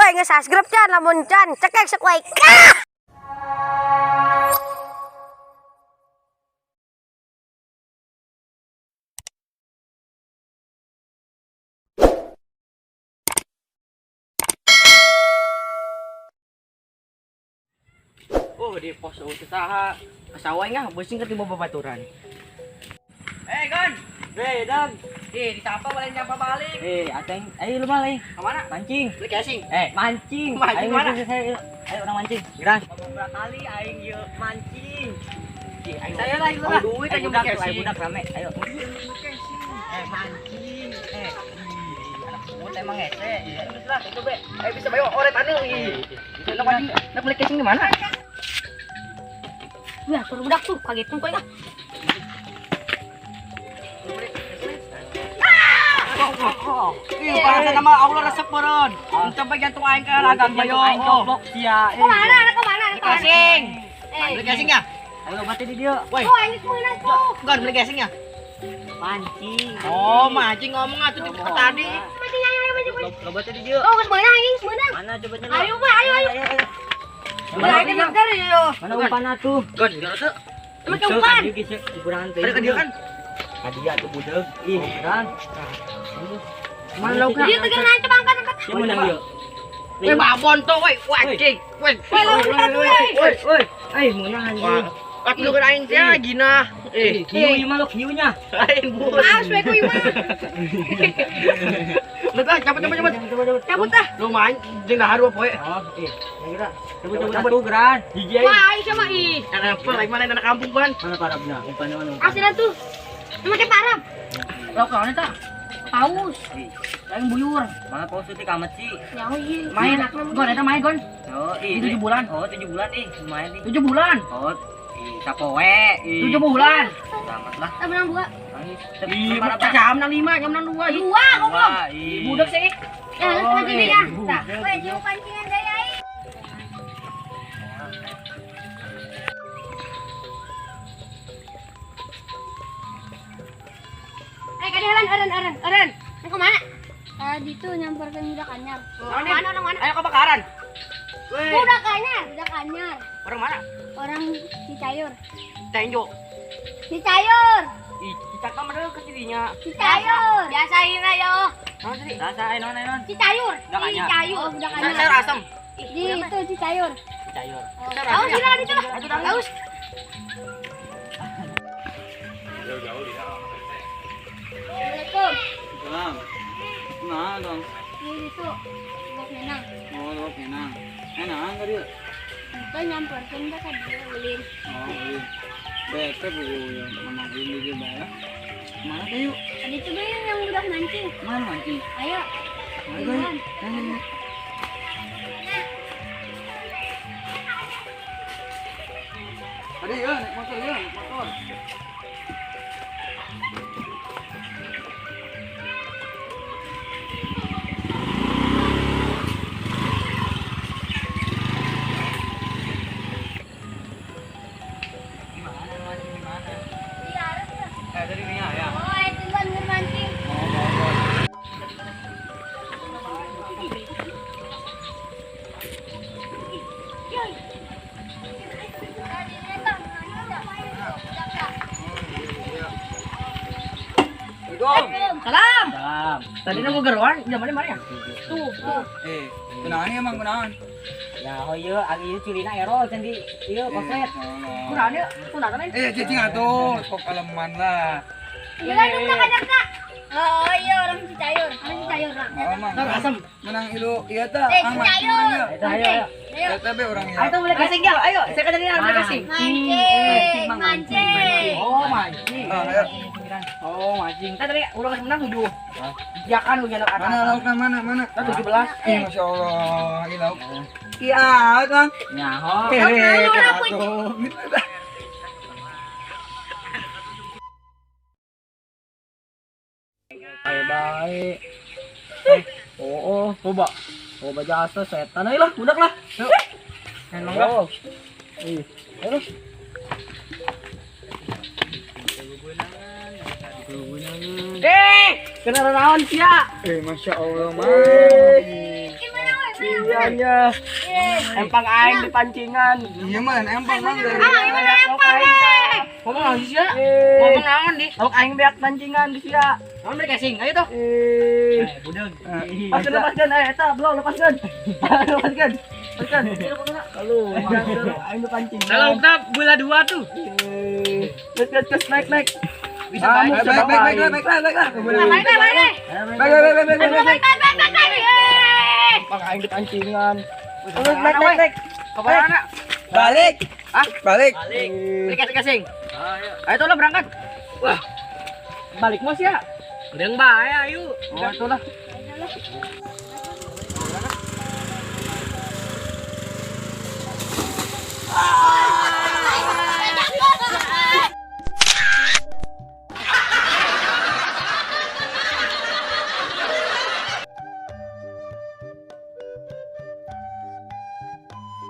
Woi, nge-subscribe can lamun can cekek sok wae. Kah! Oh, di pos usaha. Kasaway nga, busing ka ti mo babaturan. Eh, Gon! Be, Dang. Eh, disapa wala nyapa balik. Eh, ateng, ayo lu malay. Kemana? Mancing. Beli casing. Eh, mancing. Mancing Ayo, mana? ayo, ayo orang mancing. Geran. Beberapa kali aing yuk mancing. Ih, ayo. Saya lah, lu lah. Oh, duit Ayo aja budak, beli ayo casing. budak rame. Ayo. Eh, mancing. Eh, ih, anak pungut emang hese. Iya, geus lah, itu be. Eh, bisa bayo ore taneuh ih. Nak mancing, nak beli casing di mana? Wah, suara budak tuh kagetun kok ah. Ih, bahasa nama Allah resep beureun. Untuk jantung aing ka lagang bayo. Aing coplok sia. Ke mana? Anak ke mana? Anak ke mana? Casing. Eh, Beli casing ya? Ayo bati di dia. Woi, oh, aing geus meunang tuh. Gon beli casing ya? Mancing. Oh, mancing ngomong atuh di tadi. Mancing ayo ayo mancing. mancing. Lo bati di dia. Oh, geus meunang aing geus meunang. Mana coba coba. Ayo, Pak, ayo ayo. Ayo, ayo. Mana aing daftar yo. Mana umpan atuh? Gon, gak tuh. Emang ke umpan? Kurangan Tadi ke dia kan. Tadi ya tuh budeg. Ih, kan. Mana laukna? Dia tegar nancep angkat angkat. Siapa menang yuk? Woi, babon tuh, woi. Wah, anjing. Woi. Woi, lauk kita tuh, woi. Woi, woi. Eh, menang anjing. Wah, lu kan aing teh gina. Eh, Hiu ieu mah lo hiunya. lain bus. Maaf, we ku ieu mah. Lu kan cabut cabut cabut. Coba coba. Cabut ah. Lu main jeung dahar dua poe. Oh, eh. Kira. Coba coba atuh geran. Hiji aing. Wah, aing sama ih. Anak apa lain mana anak kampung pan. Mana parabna? Umpan mana? Asilan tuh. Emang kayak parab. Lauk naon eta? Paus. Lain buyur. Mana paus teh kamet sih? Ya iya. Main Gon eta main Gon. Oh, ih. 7 bulan. Oh, 7 bulan ih, lumayan ih. 7 bulan. Oh, ih, sapoe. Ih. 7 bulan. Selamat lah. Tak menang dua. Nangis. Ih, jam nang 5, jam nang 2. Dua, goblok. Budak sih. Ya, harus kena jadi ya. Tah, weh, jiu pancingan daya aing. Eh, kadelan eren eren eren. Ini kemana? Tadi tuh nyamperkan budak anyar. Orang mana orang mana? Ayo kebakaran. Woi, Budak anyar. Budak anyar. orang mana? Orang Cicayur. Tenjo. Cicayur. Ih, cicak mah ke dirinya. Cicayur. Biasain ayo. Naon tadi? Rasa ayo non non. Cicayur. Budak anyar. Cicayur. Oh, budak anyar. Sayur asem. Di itu Cicayur. Cayur. Sayur Awas asem ya? sila itu lah. Awas. Assalamualaikum. Salam. Nah, dong. Di itu budak menang. Oh, dong, enak. Enak enggak dia? Itu nyamperkan dah ka dia ulin. Oh, iya. Bete bu ya, mama beli di bayar. Mana kayu? Tadi tuh gue yang budak mancing. Mana mancing? Ayo. Ayo, Duluan. ayo. Tadi ya, naik motor ya, naik motor. Gimana mancing di mana? Iya, harus tuh. Eh, tadi ini ya. Oh, ayo duluan gue mancing. Oh, oh, oh. Tadi ini bang, mancing dah. Budak dah. Salam. Salam. Tadi nunggu geruan, zamannya mana ya? Tuh, tuh. Eh, kunaon emang kunaon? Ya, oh iya, agi ieu culina ero can di ieu koset. Kunaon ya? Kunaon lain? Eh, cicing atuh, kok kaleman lah. Gila dong budak anyar kak. Oh iya orang Cicayur. Orang Cicayur lah. Oh, mang. Sayur asem. Menang ilu iya ta, Eh, ang mancing Cicayur. orang ya. Ayo, ayo, ayo. Ayo. Eta be orang ya. Ayo tuh beli casing ya. Ayo, saya kan jadi beli casing. Mancing, mancing. Oh, mancing. Ah, ayo. Oh, mancing. Tadi urang geus menang 7. Ya kan hujan atas. Mana laukna mana mana? Tadi 17. Ih, Masya Allah, ih lauk. Iya, Kang. Nyaho. Eh, atuh. Ayo baik. Oh, oh, coba. Coba jasa setan ayo lah, budak lah. Yuk. Main mangga. Ih, ayo. Eh, kena naon sia? Eh, Masya Allah, mang. Gimana woi, Iya nya. Empang aing di pancingan. Iya mah empang mang dari. Ah, gimana empang eh? Ngomong naon sih sia? Eh. Ngomong naon di? Lauk aing beak pancingan di sia. Naon mereka sing? Ayo tuh. Eh. Budeg. Lepaskan, lepaskan. Eh, eta, belum lepaskan. Lepaskan. Lepaskan. Halo, aing di pancingan. Laukna bola dua tuh. Eh, Terus, terus, terus, naik, naik. Bisa Kamu baik. Baik baik baik baik baik baik lah. Balik balik balik. Baik baik baik baik baik baik. Balik balik balik. Eh. Empang aing di pancingan. Terus, naik, naik, naik. Kemana? Balik. Hah? Balik. Balik. Balik kasing kasing. Ayo tuh lah berangkat. Wah. Balik mos ya? Udang bahaya ayo. Oh, itulah.